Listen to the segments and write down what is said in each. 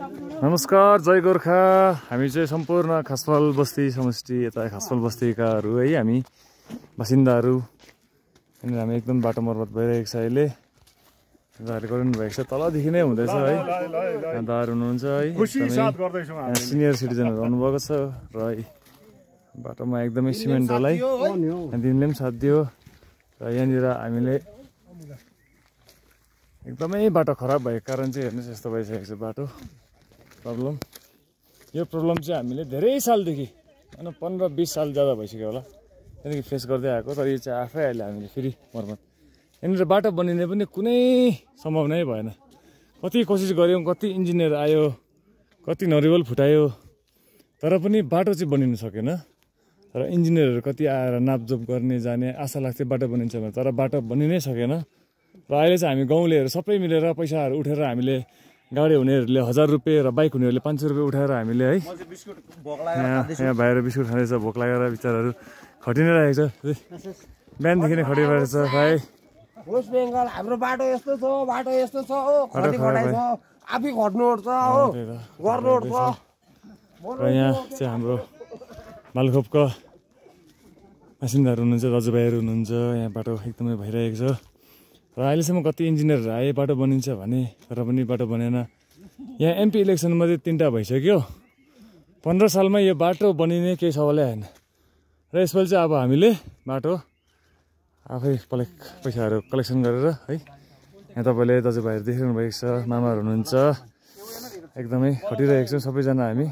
नमस्कार, जय गोर्खा। हामी चाहिँ सम्पूर्ण खासफल बस्ती समष्टि यता खासफल बस्तीकाहरू है, हामी बासिन्दाहरू। अनि हामी एकदम बाटो मर्मत भइरहेको छ अहिले। दाहरू गरिनु भएको छ, तलदेखि नै हुँदैछ है। दाहरू हुनुहुन्छ है, सिनियर सिटिजनहरू आउनुभएको छ र बाटोमा एकदमै सिमेन्ट ढलाई दिनले पनि साथ दियो। र यहाँनिर हामीले एकदमै बाटो खराब भएको कारण चाहिँ हेर्नुहोस् यस्तो भइसकेको छ बाटो प्रब्लम। यो प्रब्लम चाहिँ हामीले धेरै सालदेखि, होइन 15-20 साल ज्यादा भइसक्यो होला त्यहाँदेखि फेस गर्दै आएको। तर यो चाहिँ आफै अहिले हामीले फेरि मर्मत, यहाँनिर बाटो बनिने पनि कुनै सम्भावनै भएन। कति कोसिस गऱ्यौँ, कति इन्जिनियर आयो, कति नरिवल फुटायो, तर पनि बाटो चाहिँ बनिनु सकेन। र इन्जिनियरहरू कति आएर नापजोप गर्ने जाने आशा लाग्थ्यो बाटो बनिन्छ भने, तर बाटो बनि नै सकेन। र अहिले चाहिँ हामी गाउँलेहरू सबै मिलेर पैसाहरू उठेर हामीले गाडी हुनेहरूले 1000 रुपियाँ र बाइक हुनेहरूले 500 रुपियाँ उठाएर हामीले है यहाँ बाहिर बिस्कुट खाँदैछ। भोक लागेर बिचराहरू खटि नै रहेको छ, बिहानदेखि नै खटिरहेको छ भाइ। वेस्ट बेङ्गल हाम्रो बाटो यस्तो छ, बाटो यस्तो छ हो, खटी खटाइ छ, आफै खट्नुपर्छ हो, गर्नुपर्छ। र यहाँ चाहिँ हाम्रो मालखोपका बासिन्दाहरू हुनुहुन्छ, दाजुभाइहरू हुनुहुन्छ। यहाँ बाटो एकदमै भइरहेको छ र अहिलेसम्म कति इन्जिनियरहरू आए बाटो बनिन्छ भने, तर पनि बाटो बनेन। यहाँ एमपी इलेक्सनमा चाहिँ 3टा भइसक्यो। 15 सालमा यो बाटो बनिने केही सवालै आएन। र यसपालि चाहिँ अब हामीले बाटो आफै पैसाहरू कलेक्सन गरेर है, यहाँ तपाईँले दाजुभाइहरू देखिरहनु भएको छ, मामाहरू हुनुहुन्छ, एकदमै खटिरहेको छौँ सबैजना। हामी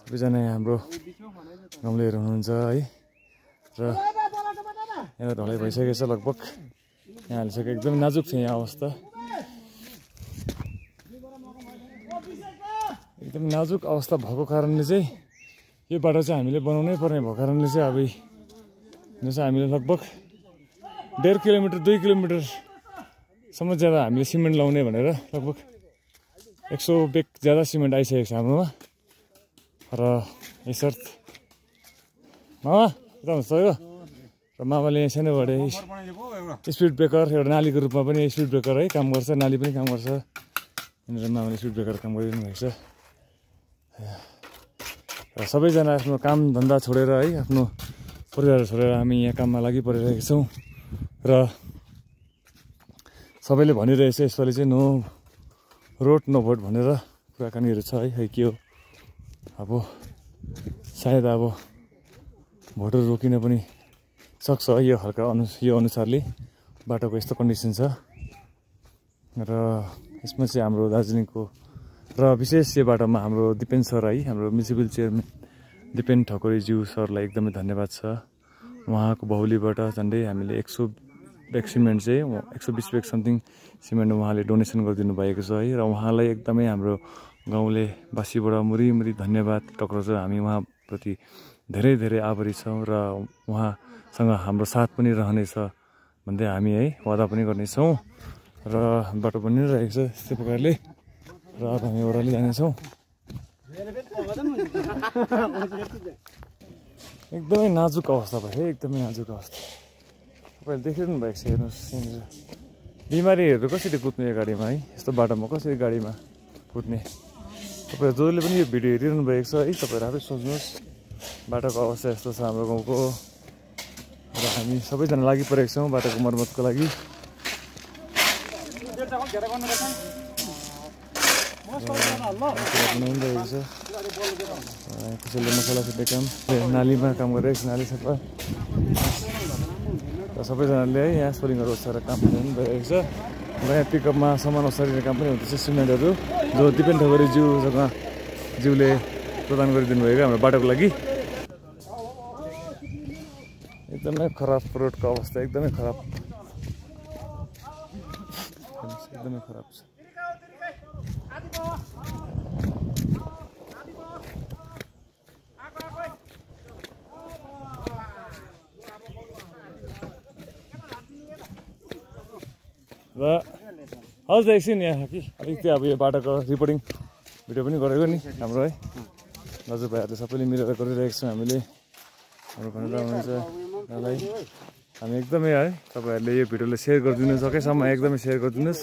सबैजना यहाँ हाम्रो गाउँलेहरू हुनुहुन्छ है। र यहाँ ढलाइ भइसकेको छ लगभग, यहाँ हालिसक्यो। एकदमै नाजुक थियो यहाँ अवस्था, एकदम नाजुक अवस्था भएको कारणले चाहिँ यो बाटो चाहिँ हामीले बनाउनै पर्ने भएको कारणले चाहिँ अब हामीले लगभग 1.5 किलोमिटर 2 किलोमिटरसम्म ज्यादा हामीले सिमेन्ट लाउने भनेर लगभग 100 बेग ज्यादा सिमेन्ट आइसकेको छ हाम्रोमा। र यसर्थ मामा कता हुन्छ यो, र मामाले यहाँ सानोबाट स्पिड ब्रेकर एउटा नालीको रूपमा पनि स्पिड ब्रेकर है काम गर्छ, नाली पनि काम गर्छ। यहाँनिर मामाले स्पिड ब्रेकर काम गरिदिनु भएको छ। र सबैजना आफ्नो काम धन्दा छोडेर है, आफ्नो परिवार छोडेर हामी यहाँ काममा लागि परिरहेका छौँ। र सबैले भनिरहेछ यसपालि चाहिँ नो रोड नो भोट भनेर कुराकानीहरू छ है। के हो अब, सायद अब भोटहरू रोकिन पनि सक्छ यो खालका यो अनुसारले बाटोको यस्तो कन्डिसन छ। र यसमा चाहिँ हाम्रो दार्जिलिङको र विशेष यो बाटोमा हाम्रो दिपेन सर है, हाम्रो म्युनिसिपल चेयरम्यान दिपेन ठकुरीज्यू सरलाई एकदमै धन्यवाद छ। उहाँको बाहुलीबाट झन्डै हामीले 100 बेग सिमेन्ट चाहिँ 120 बेग समथिङ सिमेन्ट उहाँले डोनेसन गरिदिनु भएको छ है। र उहाँलाई एकदमै हाम्रो गाउँले वासीबाट मुरी धन्यवाद टक्राउँछ। हामी उहाँप्रति धेरै धेरै आभारी छौँ र उहाँसँग हाम्रो साथ पनि रहनेछ भन्दै हामी है वादा पनि गर्नेछौँ। र बाटो बनिरहेको छ यस्तै प्रकारले। र अब हामी ओह्रालो जानेछौँ। एकदमै नाजुक अवस्था भयो, एकदमै नाजुक अवस्था। तपाईँले देखिरहनु भएको छ, हेर्नुहोस् यहाँनिर बिमारीहरू कसरी कुद्ने यो गाडीमा है, यस्तो बाटोमा कसरी गाडीमा कुद्ने। तपाईँहरू जसले पनि यो भिडियो हेरिरहनु भएको छ है, तपाईँहरू आफै सोच्नुहोस् बाटोको अवस्था यस्तो छ हाम्रो गाउँको। र हामी सबैजना लागि परेको छौँ बाटोको मर्मतको लागि। बनाइरहेको छ, कसैले मसला सुत्ने काम, नालीमा काम गरिरहेको छ, नाली सफा। र सबैजनाले है यहाँ सोलिङहरू ओछ्याएर काम पनि भइरहेको छ। र यहाँ पिकअपमा सामान ओसारिने काम पनि हुँदैछ, सिमेन्टहरू जो दिपेन ठकुरीज्यूले प्रदान गरिदिनु भएको हाम्रो बाटोको लागि। एकदमै खराब रोडको अवस्था, एकदमै खराब, एकदमै खराब छ। र हजुर एकछिन यहाँ कि अलिकति अब यो बाटोको रिपोर्टिङ भिडियो पनि गरेको नि हाम्रो है दाजुभाइहरूले सबैले मिलेर गरिरहेको छौँ हामीले। हाम्रो भनेर हुनुहुन्छ दालाई हामी एकदमै है, तपाईँहरूले यो भिडियोलाई सेयर गरिदिनु सकेसम्म एकदमै सेयर गरिदिनुहोस्।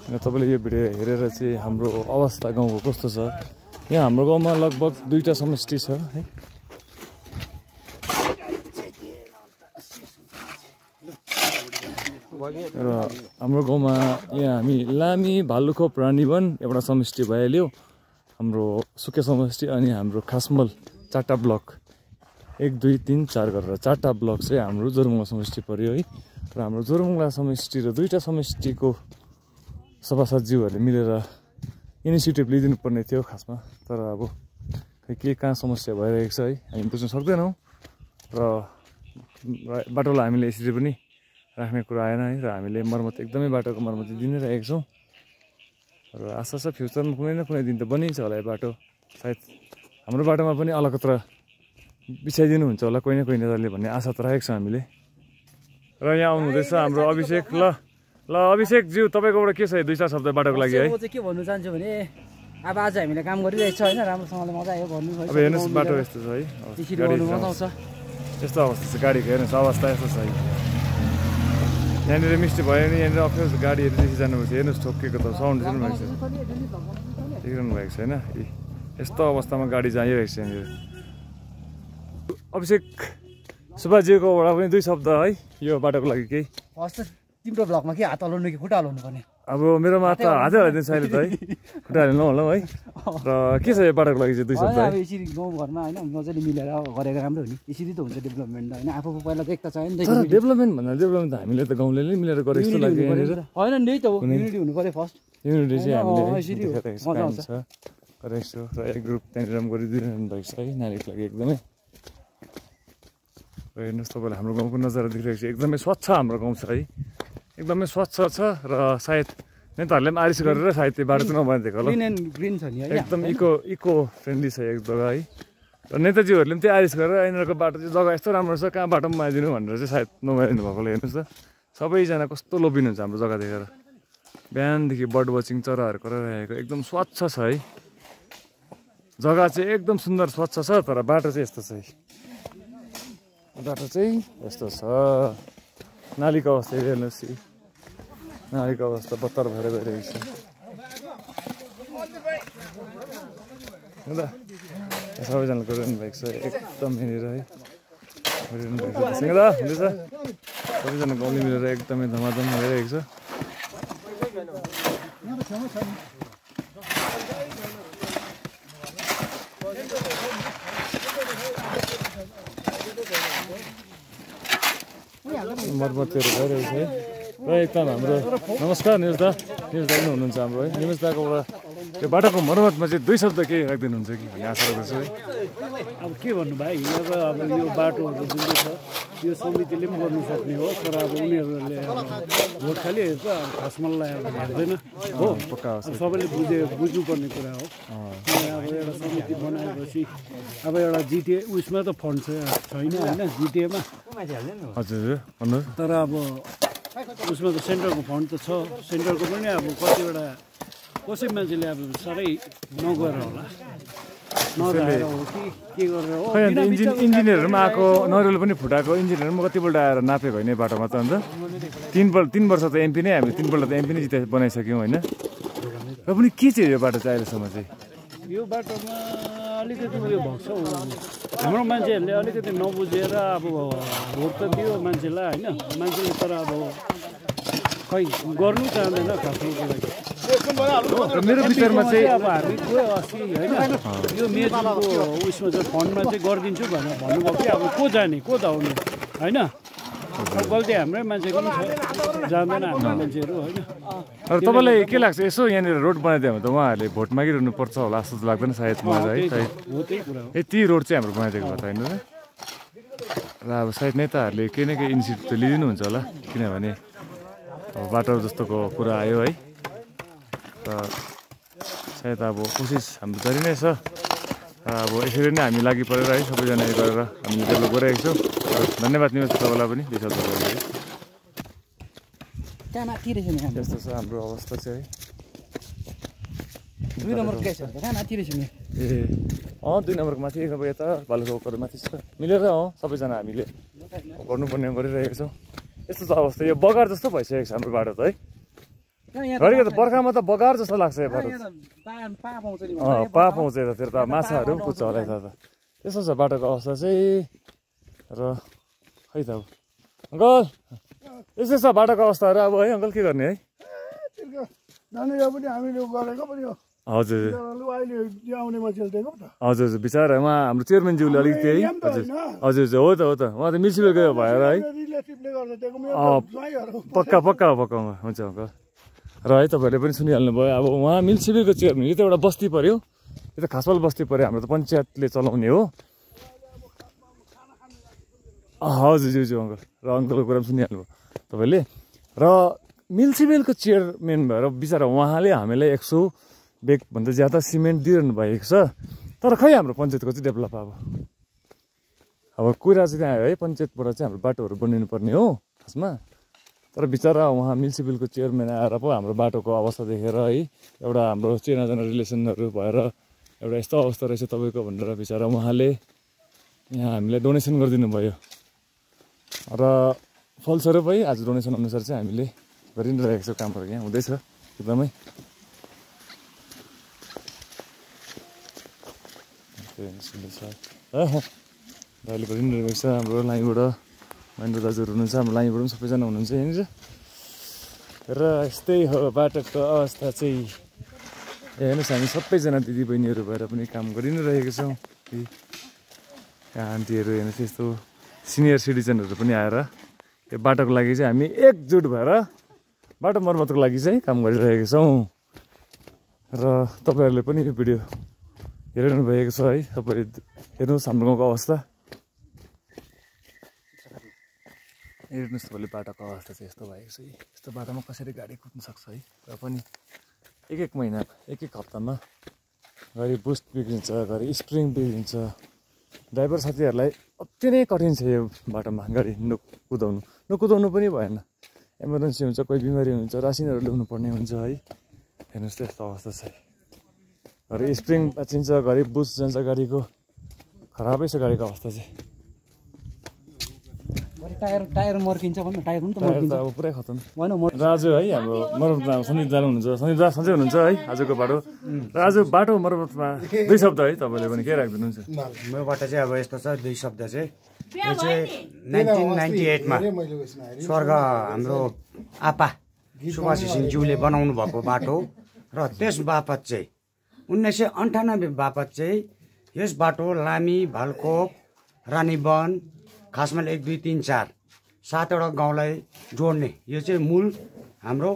तपाईँले यो भिडियो हेरेर चाहिँ हाम्रो अवस्था गाउँको कस्तो छ। यहाँ हाम्रो गाउँमा लगभग 2टा समष्टि छ है। र हाम्रो गाउँमा यहाँ हामी लामी भालुखोप रानीवन एउटा समष्टि भइहाल्यो, हाम्रो सुके समष्टि, अनि हाम्रो खासमल 4टा ब्लक 1 2 3 4 गरेर 4टा ब्लक चाहिँ हाम्रो जोरमुङ्ला समष्टि पर्यो है। र हाम्रो जोरमुङ्ला समष्टि र 2टा समष्टिको सभासदज्यूहरूले मिलेर इनिसिएटिभ लिइदिनु पर्ने थियो खासमा, तर अब खै के कहाँ समस्या भइरहेको छ है, हामी बुझ्न सक्दैनौँ। र बाटोलाई हामीले यसरी पनि राख्ने कुरा आएन है। र हामीले मर्मत एकदमै बाटोको मर्मती दिनै रहेको छौँ। र आशा छ फ्युचरमा कुनै न कुनै दिन त बनिन्छ होला यो बाटो। सायद हाम्रो बाटोमा पनि अलकत्र बिछाइदिनुहुन्छ होला कोही न कोही नेताले भन्ने आशा त राखेको छ हामीले। र यहाँ आउनुहुँदैछ हाम्रो अभिषेक। ल अभिषेकज्यू, तपाईँकोबाट के छ 2-4 शब्द बाटोको लागि है? म चाहिँ के भन्नु चाहन्छु भने अब आज हामीले काम गरिरहेको छ होइन, राम्रोसँगले मजा आयो भन्नु। अब हेर्नुहोस् बाटो यस्तो छ है, गाडी मजा आउँछ। यस्तो अवस्था छ गाडीको, हेर्नुहोस् अवस्था यस्तो छ है। यहाँनिर मिस्टी भयो भने यहाँनिर अफिस गाडीहरू देखि जानुपर्छ। हेर्नुहोस् ठोकिएको त साउन्ड सुन्नुभएको छ, देखिरहनु भएको छ होइन। यस्तो अवस्थामा गाडी जाइरहेको छ यहाँनिर। अभिषेक सुभाषज्यूकोबाट पनि 2 शब्द है यो बाटोको लागि केही? फर्स्ट तिम्रो ब्लकमा के हात हलाउनु कि खुट्टा हलाउनु पर्ने? अब मेरोमा त हातै हलाइदिन्छ अहिले त है, खुट्टा हाल्नु नहोलाउ है। र के छ यो बाटोको लागि चाहिँ 2 शब्द? अब यसरी गाउँघरमा होइन मजाले मिलेर गरेको राम्रो हो नि, यसरी त हुन्छ डेभलपमेन्ट होइन। आफू पहिला त एकता चाहियो नि त। डेभलपमेन्ट भन्दा डेभलपमेन्ट त हामीले त गाउँले नै मिलेर गरेको जस्तो लाग्यो यहाँनिर। होइन त्यही त हो, युनिटी हुनु पर्यो फर्स्ट। युनिटी चाहिँ हामीले मजा आउँछ गरेको छु। र एक ग्रुप त्यहाँनिर गरिदिनु भएको छ है नानीको लागि एकदमै। र हेर्नुहोस् तपाईँले हाम्रो गाउँको नजारा देखिरहेको छ, एकदमै स्वच्छ हाम्रो गाउँ छ है, एकदमै स्वच्छ छ। र सायद नेताहरूले पनि आरिस गरेर सायद त्यो बाटो चाहिँ नबनिदिएको होला, ग्रिन छ नि एकदम इको फ्रेन्डली छ एक जग्गा है। र नेताजीहरूले पनि त्यो आरिस गरेर यिनीहरूको बाटो चाहिँ जग्गा यस्तो राम्रो छ, कहाँ बाटोमा आइदिनु भनेर चाहिँ सायद नमाइदिनु भएको होला। हेर्नुहोस् त सबैजना कस्तो लोभिनुहुन्छ हाम्रो जग्गा देखेर। बिहानदेखि बर्ड वाचिङ चराहरू कराइरहेको, एकदम स्वच्छ छ है जग्गा चाहिँ, एकदम सुन्दर स्वच्छ छ। तर बाटो चाहिँ यस्तो छ है, बाटो चाहिँ यस्तो छ। नालीको अवस्था हेर्नुहोस्, नालीको अवस्था बत्तर भएर गइरहेको छ। सबैजनाले गरिरहनु भएको छ एकदम यहाँनिर है, गरिरहनु भएको छ। दा हुँदैछ सबैजना गाउँले मिलेर एकदमै धमाधम भइरहेको छ। मर्मतीहरू भइरहेको छ है। र एकदम हाम्रो नमस्कार निरज दा पनि हुनुहुन्छ हाम्रो है। निरज दाकोबाट त्यो बाटोको मर्मतमा चाहिँ 2 शब्द केही राखिदिनुहुन्छ कि भन्ने आशा गर्छु है। अब के भन्नु भाइ, अब यो बाटोहरू जुन चाहिँ छ यो समितिले पनि गर्नु सक्ने हो, तर अब उनीहरूले भोट खालि हेर्छ, खासमललाई अब हेर्दैन हो। पक्का अब सबैले बुझ्नुपर्ने कुरा हो। अब एउटा समिति बनाएपछि अब एउटा जिटिए उयसमा त फन्ड छैन होइन, जिटिएमा हजुर भन्नु। तर अब उसमा त सेन्ट्रलको फन्ड त छ, सेन्ट्रलको पनि अब कतिवटा कसै मान्छेले अब साह्रै नगरेर होला, नरहेर हो कि के गरेर हो। इन्जिनियरहरूमा आएको नरिवल पनि फुटाएको इन्जिनियरमा कतिपल्ट आएर नापेको होइन बाटोमा त। अन्त 3 वर्ष त एमपी नै, हामी 3 पल्ट त एमपी नै जिता बनाइसक्यौँ होइन। र पनि के चाहिँ यो बाटो चाहिँ अहिलेसम्म चाहिँ यो बाटोमा अलिकति उयो भएको छ हाम्रो मान्छेहरूले अलिकति नबुझेर अब भोट त दियो मान्छेलाई होइन, मान्छेले तर अब खै गर्नु चाहँदैन खासको लागि। मेरो विचारमा चाहिँ अब हामी गयो अस्ति होइन, यो मेजरको उयसमा चाहिँ फन्डमा चाहिँ गरिदिन्छु भनेर भन्नुभयो कि अब को जाने को धाउने होइन। गल्ती हाम्रै मान्छेको पनि छ, जान्दैन हाम्रो मान्छेहरू होइन। तपाईँलाई के लाग्छ यसो यहाँनिर रोड बनाइदियो भने त उहाँहरूले भोट मागिरहनु पर्छ होला जस्तो लाग्दैन सायद मलाई है। हो त्यही कुरा हो, यति रोड चाहिँ हाम्रो बनाइदिएको भए त होइन र अब सायद नेताहरूले केही न केही इनिसिएटिभ त लिइदिनुहुन्छ होला, किनभने अब बाटो जस्तोको कुरा आयो है। त सायद अब कोसिस हाम्रो जारी नै छ। अब यसरी नै हामी लागि परेर है सबैजना गरेर हामीले डेभलप गरिरहेको छौँ। धन्यवाद निवास तपाईँलाई पनि विचार गर्नुभयो। यस्तो छ हाम्रो अवस्था चाहिँ है। 2 नम्बर के छ कहाँ माथि रहेछ नि? ए 2 नम्बरको माथि, 1 नम्बर यता भालुखोपहरू माथि छ, मिलेर सबैजना हामीले गर्नुपर्ने गरिरहेको छौँ। यस्तो छ अवस्था, यो बगार जस्तो भइसकेको छ हाम्रो बाटो त है। घरिको त बर्खामा त बगार जस्तो लाग्छ यो बाटो पा पाउँछ नि पा पाउँछ यतातिर त माछाहरू पनि पुग्छ होला यता त त्यस्तो छ बाटोको अवस्था चाहिँ र खै त अब अङ्कल यस्तै छ बाटोको अवस्थाहरू अब है अङ्कल के गर्ने है हजुर हजुर हजुर बिचरा उहाँ हाम्रो चेयरम्यानज्यूले अलिकति है हजुर हजुर हजुर हो त उहाँ त म्युनिसिपलको भएर है पक्का पक्का पक्का हुन्छ अङ्कल र है तपाईँहरूले पनि सुनिहाल्नु भयो अब उहाँ म्युनिसिपलको चेयरम्यान यो त एउटा बस्ती पऱ्यो यो त खासपाल बस्ती पऱ्यो हाम्रो त पञ्चायतले चलाउने हो हजुर ज्यू ज्यू अङ्कल र अङ्कलको कुरा पनि सुनिहाल्नु भयो तपाईँले र म्युनिसिपलको चेयरम्यान भएर बिचरा उहाँले हामीलाई 100 बेगभन्दा ज्यादा सिमेन्ट दिइरहनु भएको छ तर खै हाम्रो पञ्चायतको चाहिँ डेभलप अब कुरा चाहिँ त्यहाँ है पञ्चायतबाट चाहिँ हाम्रो बाटोहरू बनिनु पर्ने हो खासमा तर बिचरा उहाँ म्युनिसिपलको चेयरम्यान आएर पो हाम्रो बाटोको अवस्था देखेर है एउटा हाम्रो चिनाजाना रिलेसनहरू भएर एउटा यस्तो अवस्था रहेछ तपाईँको भनेर बिचरा उहाँले यहाँ हामीलाई डोनेसन गरिदिनु भयो र फलस्वरूप है आज डोनेसन अनुसार चाहिँ हामीले गरि नै रहेको छौँ कामहरू यहाँ हुँदैछ एकदमै अहिले गरि नै रहेको छ हाम्रो लाइनबाट महेन्द्र दाजुहरू हुनुहुन्छ हाम्रो लाइनबाट पनि सबैजना हुनुहुन्छ यहाँनिर र यस्तै हो बाटोको अवस्था चाहिँ हेर्नुहोस् हामी सबैजना दिदीबहिनीहरू भएर पनि काम गरि नै रहेको छौँ आन्टीहरू हेर्नुहोस् यस्तो सिनियर सिटिजनहरू पनि आएर यो बाटोको लागि चाहिँ हामी एकजुट भएर बाटो मर्मतको लागि चाहिँ काम गरिरहेका छौँ र तपाईँहरूले पनि यो भिडियो हेरिरहनु भएको छ है तपाईँले हेर्नुहोस् हाम्रो गाउँको अवस्था हेर्नुहोस् तपाईँले बाटोको अवस्था चाहिँ यस्तो भएको छ यस्तो बाटोमा कसरी गाडी कुद्न सक्छ है र पनि एक महिना एक हप्तामा घरि बुस्ट बिग्रिन्छ घरि स्प्रिङ बिग्रिन्छ ड्राइभर साथीहरूलाई अति नै कठिन छ यो बाटोमा गाडी नकुदाउनु पनि भएन इमर्जेन्सी हुन्छ कोही बिमारी हुन्छ रासिनहरू ल्याउनु पर्ने हुन्छ है हेर्नुहोस् त्यस्तो अवस्था छ घरि स्प्रिङ भाँचिन्छ घरि बुस्ट जान्छ गाडीको खराबै छ गाडीको अवस्था चाहिँ टायर मर्किन्छ भन्नु टायर पनि त टायर त अब पुरै खतम र आज है हाम्रो मर्मतमा सन्दीप दाजु हुनुहुन्छ सन्दीप दाजु सन्चै हुनुहुन्छ है आजको बाटो र आज बाटो मर्मतमा 2 शब्द है तपाईँले पनि के राखिदिनुहुन्छ मबाट चाहिँ अब यस्तो छ 2 शब्द चाहिँ यो चाहिँ 1998 मा स्वर्ग हाम्रो आपा सुभाष घिसिङज्यूले बनाउनु भएको बाटो र त्यस बापत चाहिँ 1998 बापत चाहिँ यस बाटो लामी भालकोप रानीवन खासमाल 1 2 3 4 7वटा गाउँलाई जोड्ने यो चाहिँ मूल हाम्रो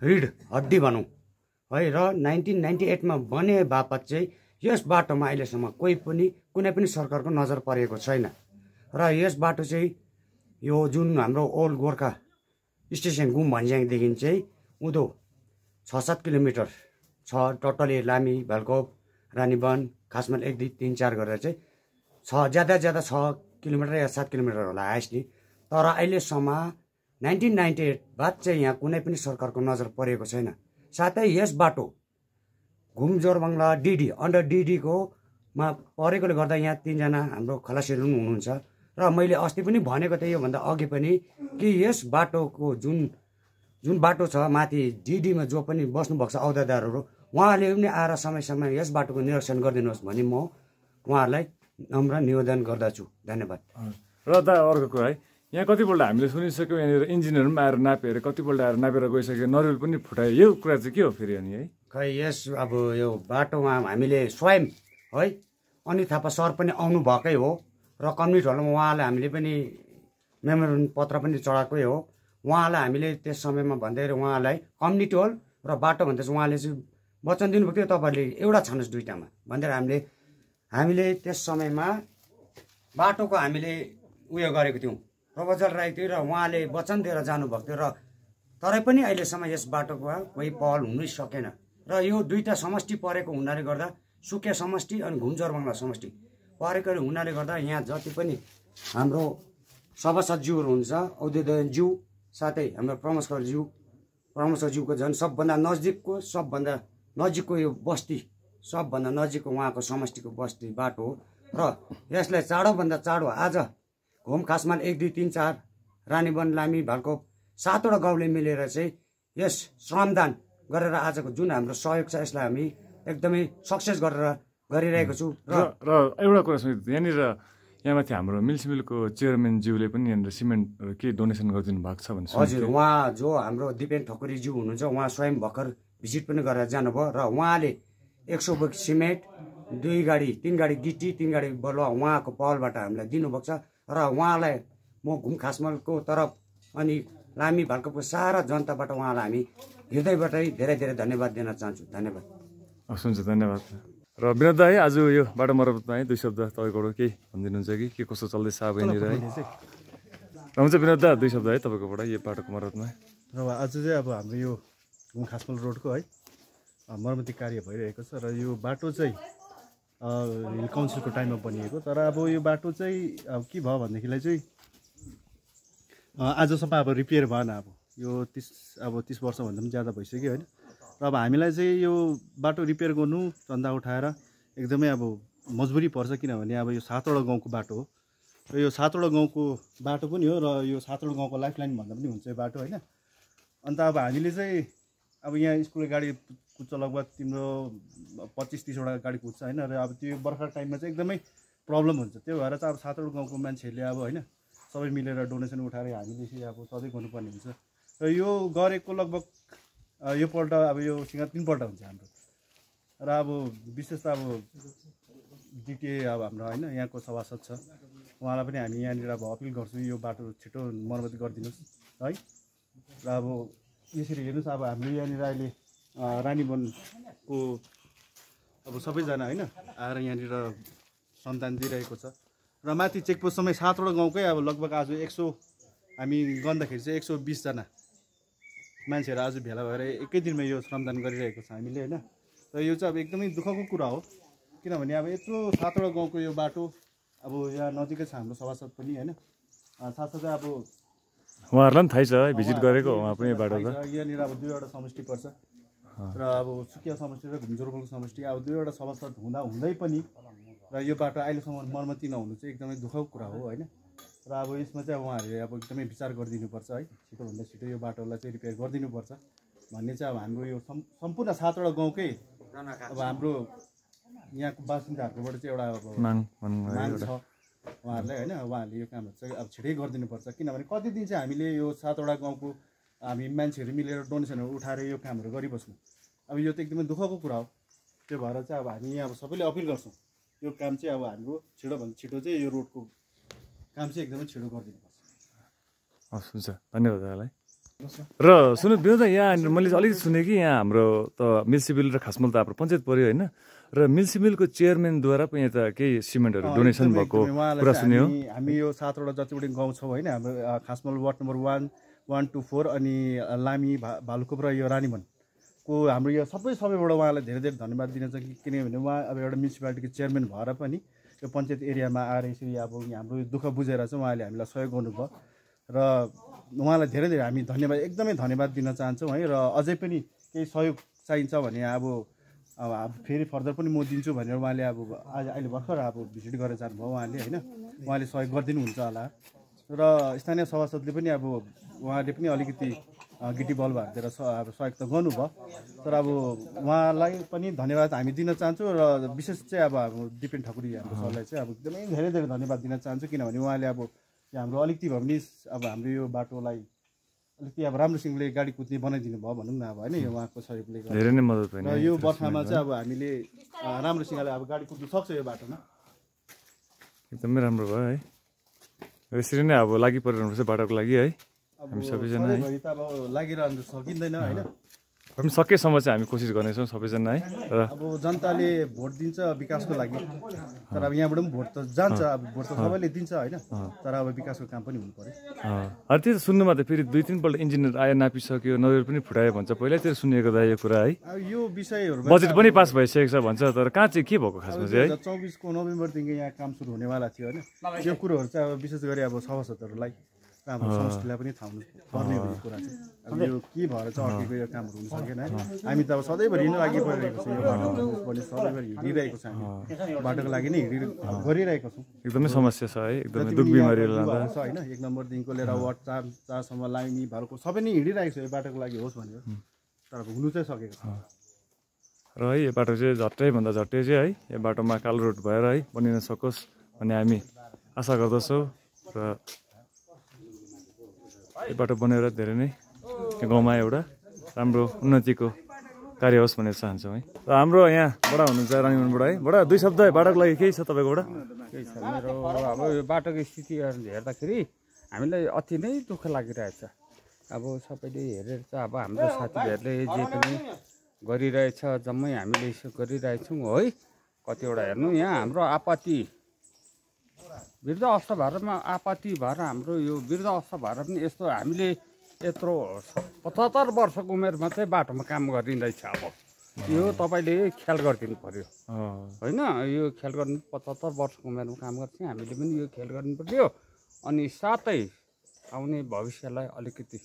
रिड हड्डी भनौँ है र 1998 मा बने बापत चाहिँ यस बाटोमा अहिलेसम्म कुनै पनि सरकारको नजर परेको छैन र यस बाटो चाहिँ यो जुन हाम्रो ओल्ड गोर्खा स्टेसन घुम भन्ज्याङदेखि चाहिँ उँधो 6-7 किलोमिटर छ टोटली लामी भालकोप रानीवन खासमाल 1 2 3 4 गरेर चाहिँ ज्यादा 6 किलोमिटर या 7 किलोमिटर होला हाइस्ट नि तर अहिलेसम्म 1998 बाद चाहिँ यहाँ कुनै पनि सरकारको नजर परेको छैन साथै यस बाटो घुम जोरबङ्गला डिडी अन्डर डिडीको मा परेकोले गर्दा यहाँ 3 जना हाम्रो खलासीहरू पनि हुनुहुन्छ र मैले अस्ति पनि भनेको थिएँ योभन्दा अघि पनि कि यस बाटोको जुन बाटो छ माथि डिडीमा जो पनि बस्नुभएको छ औदादारहरू उहाँहरूले पनि आएर समय समय यस बाटोको निरीक्षण गरिदिनुहोस् भनी म उहाँहरूलाई नम्र निवेदन गर्दछु धन्यवाद र दा अर्को कुरा है यहाँ कतिपल्ट हामीले सुनिसक्यौँ यहाँनिर इन्जिनियर पनि आएर नापेर कतिपल्ट आएर नापेर गइसक्यो नरिवल पनि फुटायो यो कुरा चाहिँ के हो फेरि अनि है खै यस अब यो बाटोमा हामीले स्वयं है अनि थापा सर पनि आउनु भएकै हो र कम्युनिटी हलमा उहाँलाई हामीले पनि मेमोरेन्डम पत्र पनि चढाएकै हो उहाँलाई हामीले त्यस समयमा भन्दै उहाँलाई कम्युनिटी हल र बाटो भन्दा चाहिँ उहाँले चाहिँ वचन दिनुभएको थियो तपाईँहरूले एउटा छान्नुहोस् दुईटामा भनेर हामीले त्यस समयमा बाटोको हामीले उयो गरेको थियौँ प्रपोजल राखेको थियो र उहाँले वचन दिएर जानुभएको थियो र तरै पनि अहिलेसम्म यस बाटोको कोही पहल हुनै सकेन र यो दुईटा समष्टि परेको हुनाले गर्दा सुके समष्टि अनि घुम जोरबङ्गला समष्टि परेको हुनाले गर्दा यहाँ जति पनि हाम्रो सभासदज्यूहरू हुन्छ औद्योगिकज्यू साथै हाम्रो प्रमोसरज्यूको झन् सबभन्दा नजिकको यो बस्ती सबभन्दा नजिकको उहाँको समष्टिको बस्ती बाटो हो र यसलाई चाँडोभन्दा चाँडो आज घुम खासमाल 1 2 3 4 रानीवन लामी भालकोप 7वटा गाउँले मिलेर चाहिँ यस श्रमदान गरेर आजको जुन हाम्रो सहयोग छ यसलाई हामी एकदमै सक्सेस गरिरहेको छु र एउटा कुरा सुन्नु यहाँनिर यहाँ माथि हाम्रो म्युनिसिपलको चेयरम्यानज्यूले पनि यहाँनिर सिमेन्ट के डोनेसन गरिदिनु भएको छ भने हजुर उहाँ जो हाम्रो दिपेन ठकुरीज्यू हुनुहुन्छ उहाँ स्वयं भर्खर भिजिट पनि गरेर जानुभयो र उहाँले 100 बोक सिमेन्ट 2 गाडी 3 गाडी गिटी 3 गाडी बलुवा उहाँको पहलबाट हामीलाई दिनुभएको छ र उहाँलाई म घुम खासमलको तरफ अनि लामी भालुकपको सारा जनताबाट उहाँलाई हामी हृदयबाटै धेरै धेरै धन्यवाद दिन चाहन्छु धन्यवाद हुन्छ धन्यवाद र विनोद दाई आज यो बाटो मर्मतमा है 2 शब्द तपाईँबाट केही भनिदिनुहुन्छ कि के कस्तो चल्दैछ अब यहाँनिर है र हुन्छ विनोद दा 2 शब्द है तपाईँकोबाट यो बाटोको मर्मतमा र आज चाहिँ अब हाम्रो यो घुम खासमल रोडको है मर्मती कार्य भइरहेको छ र यो बाटो चाहिँ हिल काउन्सिलको टाइममा बनिएको तर अब यो बाटो चाहिँ अब के भयो भनेदेखिलाई चाहिँ आजसम्म अब रिपेयर भएन अब यो 30 वर्षभन्दा पनि ज्यादा भइसक्यो होइन र अब हामीलाई चाहिँ यो बाटो रिपेयर गर्नु चन्दा उठाएर एकदमै अब मजबुरी पर्छ किनभने अब यो 7वटा गाउँको बाटो हो र यो 7वटा गाउँको बाटो पनि हो र यो 7वटा गाउँको लाइफलाइन भन्दा पनि हुन्छ यो बाटो होइन अन्त अब हामीले चाहिँ अब यहाँ स्कुलको गाडी कुद्छ लगभग तिम्रो 25-30वटा गाडी कुद्छ होइन र अब त्यो बर्खा टाइममा चाहिँ एकदमै प्रब्लम हुन्छ त्यो भएर चाहिँ अब 7वटा गाउँको मान्छेहरूले अब होइन सबै मिलेर डोनेसन उठाएर हामीले चाहिँ अब सधैँ गर्नुपर्ने हुन्छ र यो गरेको लगभग यो पल्ट अब यो सँग 3 पल्ट हुन्छ हाम्रो र अब विशेष त अब जिटिए अब हाम्रो होइन यहाँको सभासद छ उहाँलाई पनि हामी यहाँनिर अब अपिल गर्छौँ यो बाटो छिटो मर्मत गरिदिनुहोस् है र अब यसरी हेर्नुहोस् अब हाम्रो यहाँनिर अहिले रानीवनको अब सबैजना होइन आएर यहाँनिर सन्तान दिइरहेको छ र माथि चेकपोस्टसम्म 7वटा गाउँकै अब लगभग आज 100 हामी गर्दाखेरि चाहिँ 120 जना मान्छेहरू आज भेला भएर एकै दिनमा यो श्रमदान गरिरहेको छ हामीले होइन र यो चाहिँ अब एकदमै दुःखको कुरा हो किनभने अब यत्रो 7वटा गाउँको यो बाटो अब यहाँ नजिकै छ हाम्रो सभासद पनि होइन साथसाथै अब उहाँहरूलाई पनि थाहै छ है भिजिट गरेको उहाँ पनि बाटो त यहाँनिर अब 2वटा समष्टि पर्छ र अब सुकिया समष्टि र घुमजोरबलको समष्टि अब 2वटा सभासद हुँदै पनि र यो बाटो अहिलेसम्म मर्मती नहुनु चाहिँ एकदमै दुःखको कुरा हो होइन र अब यसमा चाहिँ अब उहाँहरूले अब एकदमै विचार गरिदिनुपर्छ है छिटोभन्दा छिटो यो बाटोलाई चाहिँ रिपेयर गरिदिनुपर्छ भन्ने चाहिँ अब हाम्रो यो सम्पूर्ण 7वटा गाउँकै अब हाम्रो यहाँको बासिन्दाहरूकोबाट चाहिँ एउटा अब माग छ उहाँहरूलाई होइन उहाँहरूले यो कामहरू चाहिँ अब छिटै गरिदिनुपर्छ किनभने कति दिन चाहिँ हामीले यो 7वटा गाउँको हामी मान्छेहरू मिलेर डोनेसनहरू उठाएर यो कामहरू गरिबस्नु अब यो त एकदमै दुःखको कुरा हो त्यो भएर चाहिँ अब हामी अब सबैले अपिल गर्छौँ यो काम चाहिँ अब हाम्रो छिटोभन्दा छिटो चाहिँ यो रोडको काम चाहिँ एकदमै छिटो गरिदिनुपर्छ हस् हुन्छ धन्यवाद दादालाई र सुन्नु विनोद यहाँ मैले अलिकति सुनेँ कि यहाँ हाम्रो त म्युनिसिपल र खासमल त हाम्रो पञ्चायत पऱ्यो होइन र म्युनिसिपलको चेयरम्यानद्वारा पनि यहाँ त केही सिमेन्टहरू डोनेसन भएको कुरा सुन्यो हामी यो 7वटा जति पनि गाउँ छौँ होइन हाम्रो खासमल वार्ड नम्बर 1, 2, 4 अनि लामी भालुकोप र यो रानीवनको हाम्रो यो सबैबाट उहाँलाई धेरै धेरै धन्यवाद दिन चाहन्छु किनभने उहाँ अब एउटा म्युनिसिपालिटीको चेयरम्यान भएर पनि यो पञ्चायत एरियामा आएर यसरी अब हाम्रो दुःख बुझेर चाहिँ उहाँले हामीलाई सहयोग गर्नुभयो र उहाँलाई धेरै धेरै हामी धन्यवाद एकदमै धन्यवाद दिन चाहन्छौँ है र अझै पनि केही सहयोग चाहिन्छ भने अब फेरि फर्दर पनि म दिन्छु भनेर उहाँले अब अहिले भर्खर अब भिजिट गरेर जानुभयो उहाँले होइन उहाँले सहयोग गरिदिनुहुन्छ होला र स्थानीय सभासदले पनि अब उहाँले पनि अलिकति गिटी बल हालिदिएर अब सहयोग त गर्नुभयो तर अब उहाँलाई पनि धन्यवाद हामी दिन चाहन्छौँ र विशेष चाहिँ अब दिपेन ठकुरी हाम्रो सरलाई चाहिँ अब एकदमै धेरै धेरै धन्यवाद दिन चाहन्छु किनभने उहाँले अब हाम्रो अलिकति भए पनि अब हाम्रो यो बाटोलाई अलिकति अब राम्रोसँगले गाडी कुद्ने बनाइदिनु भयो भनौँ न अब होइन यो उहाँको सहयोगले धेरै नै मद्दत भयो र यो बर्खामा चाहिँ अब हामीले राम्रोसँगले अब गाडी कुद्नु सक्छ यो बाटोमा एकदमै राम्रो भयो है यसरी नै अब लागि परिरहनु पर्छ बाटोको लागि है हामी सबैजना है त अब लागिरहनु सकिँदैन होइन हामी सकेसम्म चाहिँ हामी कोसिस गर्नेछौँ सबैजना है र अब जनताले भोट दिन्छ विकासको लागि तर अब यहाँबाट पनि भोट त जान्छ अब भोट त सबैले दिन्छ होइन तर अब विकासको काम पनि हुनु पर्यो त्यो सुन्नुमा त फेरि 2-3 पल्ट इन्जिनियर आयो नापिसक्यो नजर पनि फुटायो भन्छ पहिल्यैतिर सुनिएको दाइ यो कुरा है अब यो विषयहरूमा बजेट पनि पास भइसकेको छ भन्छ तर कहाँ चाहिँ के भएको खासमा चाहिँ है 24 को नोभेम्बरदेखि यहाँ काम सुरु हुनेवाला थियो होइन यो कुरोहरू चाहिँ अब विशेष गरी अब सभासदहरूलाई र हाम्रो समष्टिलाई पनि थाहा पर्ने हो यो कुरा चाहिँ अब यो के भएर चाहिँ अड्केको यो कामहरू हुन सकेन है हामी त अब सधैँभरि नै लागिपरिरहेको छौँ यो बाटोले सधैँभरि हिँडिरहेको छ हामी बाटोको लागि नै गरिरहेको छौँ एकदमै समस्या छ है एकदमै दुख बिमारीहरू लाँदा छ होइन 1 नम्बरदेखिको लिएर वार्ड 4 सम्म लाइनी भरको सबै नै हिँडिरहेको छ यो बाटोको लागि होस् भनेर तर अब हुनु चाहिँ सकेको छ र है यो बाटो चाहिँ झट्टैभन्दा झट्टै चाहिँ है यो बाटोमा कालो रोड भएर है बनिन सकोस् भन्ने हामी आशा गर्दछौँ र यो बाटो बनेर धेरै नै यो गाउँमा एउटा राम्रो उन्नतिको कार्य होस् भनेर चाहन्छौँ है र हाम्रो यहाँ बडा हुनुहुन्छ रानीमनबाट है बडा 2 शब्द है बाटोको लागि केही छ तपाईँकोबाट केही छ मेरो अब यो बाटोको स्थिति हेर्दाखेरि हामीलाई अति नै दुःख लागिरहेछ अब सबैले हेरेर चाहिँ अब हाम्रो साथीहरूले जे पनि गरिरहेछ जम्मै हामीले यसो गरिरहेछौँ है कतिवटा हेर्नु यहाँ हाम्रो आपत्ति वृद्ध अवस्था भएरमा आपत्ति भएर हाम्रो यो वृद्ध अवस्था भएर पनि यस्तो हामीले यत्रो 75 वर्षको उमेरमा चाहिँ बाटोमा काम गरिँदैछ अब यो तपाईँले ख्याल गरिदिनु पर्यो होइन यो ख्याल गर्नु 75 वर्षको उमेरमा काम गर्छ हामीले पनि यो ख्याल गर्नु पर्यो अनि साथै आउने भविष्यलाई अलिकति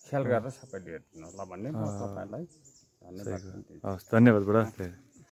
ख्याल गरेर सबैले हेर्नु होला भन्ने म तपाईँलाई धन्यवाद धन्यवाद बडा